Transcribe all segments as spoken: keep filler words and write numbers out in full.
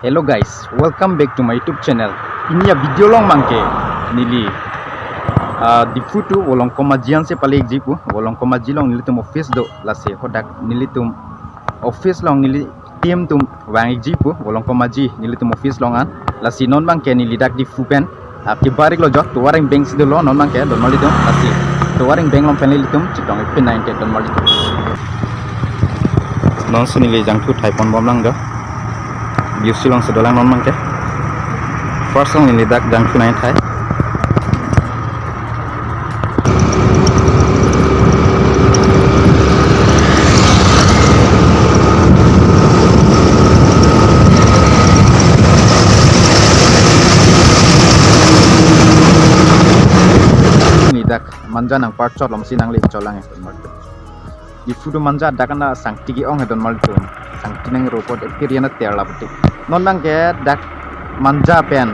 Hello guys, welcome back to my YouTube channel. Pini a-video along abangke neli, ah, Diphu to Volongkom Aji ansi pale-ikji pu, Volongkom Aji along nelitum office do, lasi hadak nelitum office along neli team atum vang-ikji pu, Volongkom Aji nelitum office along an, lasi non abangke neli dak Diphu pen, ah, kebar-iklo jo, tovar angbeng si dolo non abangke donmarlitum, lasi tovar angbeng along pen ilitum chetong-ik pin nangji donmarlitum. Nonsi neli jangthu thai ponbom lang jo. B O C alongsi dolang non abangke. First along neli dak jangthu nangthai. Neli dak Manja nangparchot alongsi nangle-ik cholang ya, donmarlitum. Diphu to Manja dak an la sangti ke-ong he donmarlitum. Sangti nangro apot epir-an ater laputik. Non abangke dak Manja pen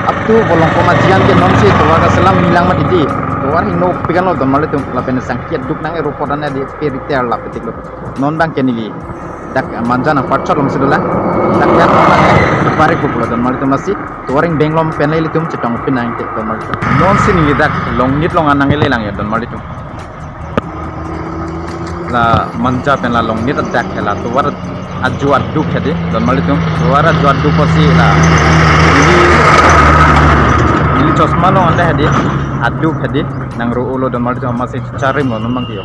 up to Volongkom Aji anke nonsi tovar kaselam milang mati di. Tovar hingno pik anlo donmarlitum. Lapen sangti aduk nangro apot an di epir ater laputik lo. Non abangke neli dak Manja nangparchot alongsi dolang. Dak ya non abangke kebar-ikpo pulo donmarlitum, lasi tovar angbeng along pen ilitum chetong pin nangji donmarlitum. Nonsi neli dak Longnit along an nangle lang ya donmarlitum. La Manja pen la Longnit adak he, la tovar ajo aduk hedi donmarlitum. Tovar ajo aduk pusi la neli, neli chosma long anta hedi, aduk hedi nangro-olo donmarlitum, amatsi charim lo non abangke yo.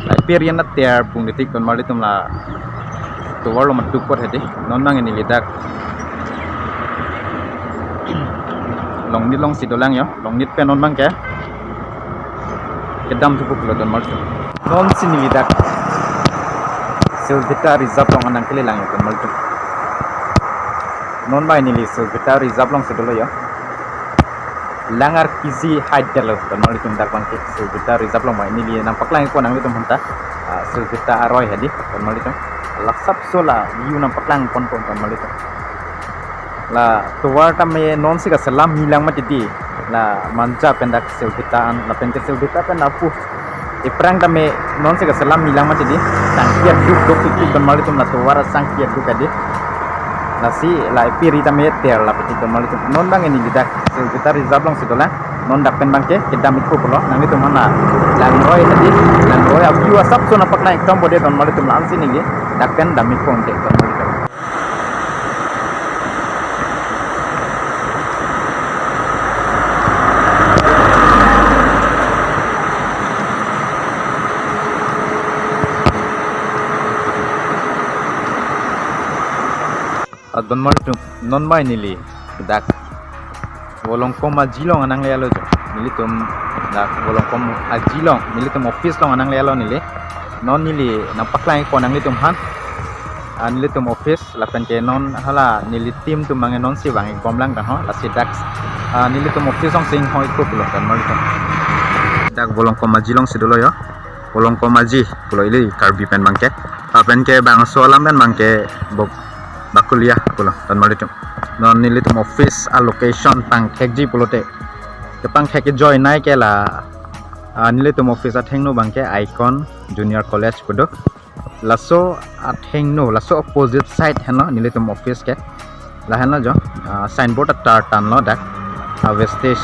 La epir-an ater pung detik donmarlitum, la tovar along aduk apot hedi. Non abangke neli dak Longnit alongsi dolang yo. Longnit pen non abangke kedam thupo pulo donmarlitum. Nonsi neli dak Silvita Reserve along an nangkele lang yo donmarlitum. Non abang neli Silvita Reserve alongsi dolo yo. Langar kiji height detlo donmarlitum, dak abangke Silvita Reserve along abang neli nangpaklang-ikpo nanglitum aphanta. Ah, Silvita aroi hedi donmarlitum. La asapso la view nangpaklang ponpo donmarlitum. La tovar tame nonsi kaselam milang mati di. La Manja pen dak Silvita an, lapen ke Silvita pen lapu aphrang tame nonsi kaselam milang mati di. Sangti aduk dokpik donmarlitum, la tovar sangti aduk hedi. Lasi la epir tame ater laputik donmarlitum. Non abangke neli dak Silvita Reserve alongsi dolang. Non dak pen abangke kedam-ikpo pulo. Nanglitum aphan la langroi hedi, langroi a-view asapso nangpaklang-ik tong bode donmarlitum, la-ansi neli dak pen dam-ikpo ante donmarlitum. Ah, donmarlitum, non abang neli dak Volongkom Aji along an nangle-iklo jo. Nelitum dak Volongkom Aji along, nelitum office along an nangle-iklo neli. Non neli nangpaklang-ikpo nanglitum aphan. Ah, nelitum office lapen ke non hala neli team atum abangke nonsi vang-ikbom lang tang ho, lasi dak, ah, nelitum office alongsi inghoi-ikpo pulo donmarlitum. Dak Volongkom Aji alongsi dolo yo. Volongkom Aji pulo ili Karbi pen abangke. Lapen ke bangso alam pen abangke Bok-, Bakulia pulo donmarlitum. Non nelitum office a-location pangthekji pulote, kepangthek ajoine ke la, ah, nelitum office athengno abangke Icon Junior College pu do. Laso athengno, laso opposite side henlo nelitum office ke. Lahenlo jo, ah, signboard atar tanlo dak, ah, Vestige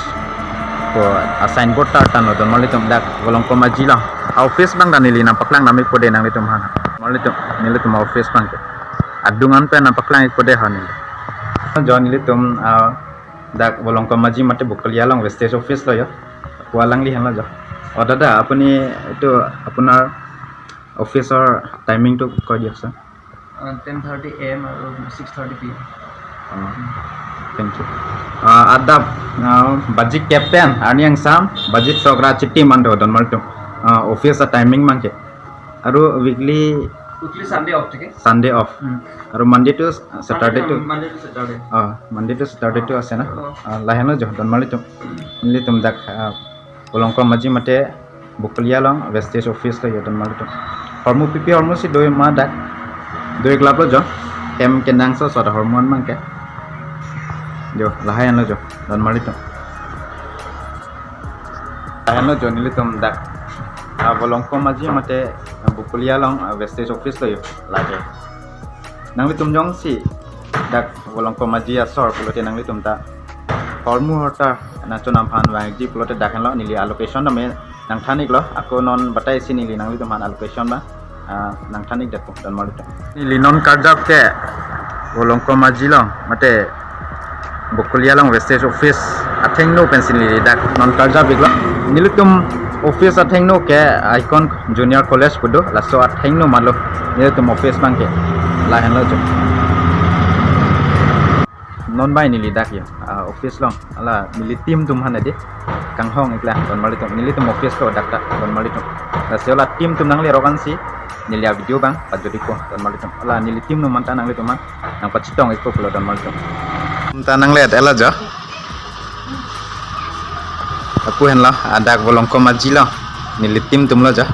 pu, ah, signboard atar tanlo donmarlitum, dak Volongkom Aji along. Ah, office abang ta neli nangpaklang dam-ikpo de nanglitum aphan. Donmarlitum, nelitum office abangke adung an pen nangpaklang-ikpo de ho neli. Jo nelitum, ah, dak Volongkom Aji mate Bakulia along Vestige office lo yo. Pu alangli henlo jo. অ দাদা, আপুনি এইটো আপোনাৰ অফিচৰ টাইমিংটো কৈ দিয়কচোন। Ten thirty A M আৰু six thirty P M. অ, থেংক ইউ। আ, আদাব, আ, বাজি কেপ্টেইন আৰ্নিয়াং চাম, বাজি চক্ৰা চিটি মান্দো দনমালটো। আ, অফিচ টাইমিং মাংকে। আৰু উইকলি উইকলি ছানডে অফ থাকে। Sunday off. উম। আৰু মানডে টু ছেটাৰডে টু। Monday to Saturday. অ, মানডে টু ছেটাৰডে টু আছে না? অ। আ, লাহেনো জ দনমালিটো। Nelitum dak, a, Volongkom Aji mate Bakulia along Vestige office lo yo dun malitum. Hormu pipi hormu si doi ma dak. Doi klap lo jo. Hem kenang so soda hormu an mangke. Jo, lahai an lo jo. Dun malitum. Lahai an lo jo nelitum dak. Ah, Volongkom Aji mate Bakulia along, ah, Vestige office lo yo. Lage. Nanglitum jongsi Dak Volongkom Aji asor pulote nanglitum ta hormu hortar nangchonam aphan vangji pulote dak henlo, neli a-location tame nangthan-iklo, ako non batai si neli nanglitum aphan a-location ba, ah, nangthan-ik dak ko, donmarlitum. Neli non karjap ke Volongkom Aji along, mate Bokolia along Vestige office athengno pensi neli dak non karjap-iklo. Nelitum office athengno ke Icon Junior College pu do, laso athengno malo nelitum office abang ke. La henlo jo. Non bai neli dak yo, ah, office along. Hala neli team atum aphan adi kanghong-iklo, donmarlitum. Nelitum office lo dak ta, donmarlitum. Lasi hala team atum nanglerok ansi neli a-video abang pajut-ikpo, donmarlitum. Hala neli team atum aphan ta nanglitum aphan nangpachetong-ikpo pulo, donmarlitum. Ta nanglet-etlo jo. Lapu henlo, ah, dak Volongkom Aji along neli team atum lo jo.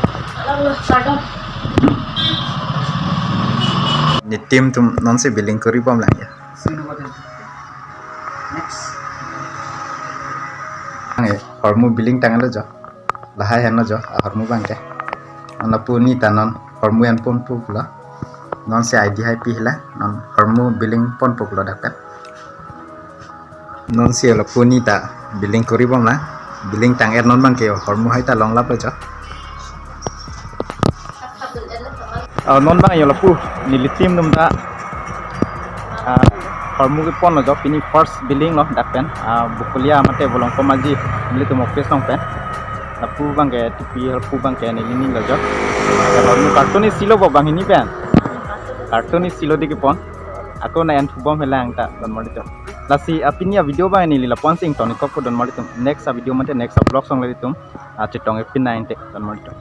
Neli team atum nonsi billing koribom lang ya. Next. Ang, eh, hormu billing tanglo jo. Lahai henlo jo, ah, hormu abang ke. Lapu neta non hormu enponpo pulo. Nonsi I D hai pi hela, non hormu billing ponpo pulo dak pen. Nonsi lapu neta billing koribom lang. Billing tang-et non abang ke, hormu hai ta longlaplo jo. Ah, non abang yo lapu neli team atum ta, ah, hormu keponlo jo, pini first billing lo dak pen, ah, Bokolia mate Volongkom Aji nelitum office along pen. Lapu abang ke tipi, lapu abang ke neli nilo jo. Hormu karton isi lo bo banghini pen. Karton isi lo di kepon. Ako nang-enthubom helang ta, donmarlitum. Lasi, ah, pini a-video abang neli lapu-an si ingtonikokpo, donmarlitum. Next a-video mate next a-vlog along nelitum, ah, chetong-ik pin nang te, donmarlitum.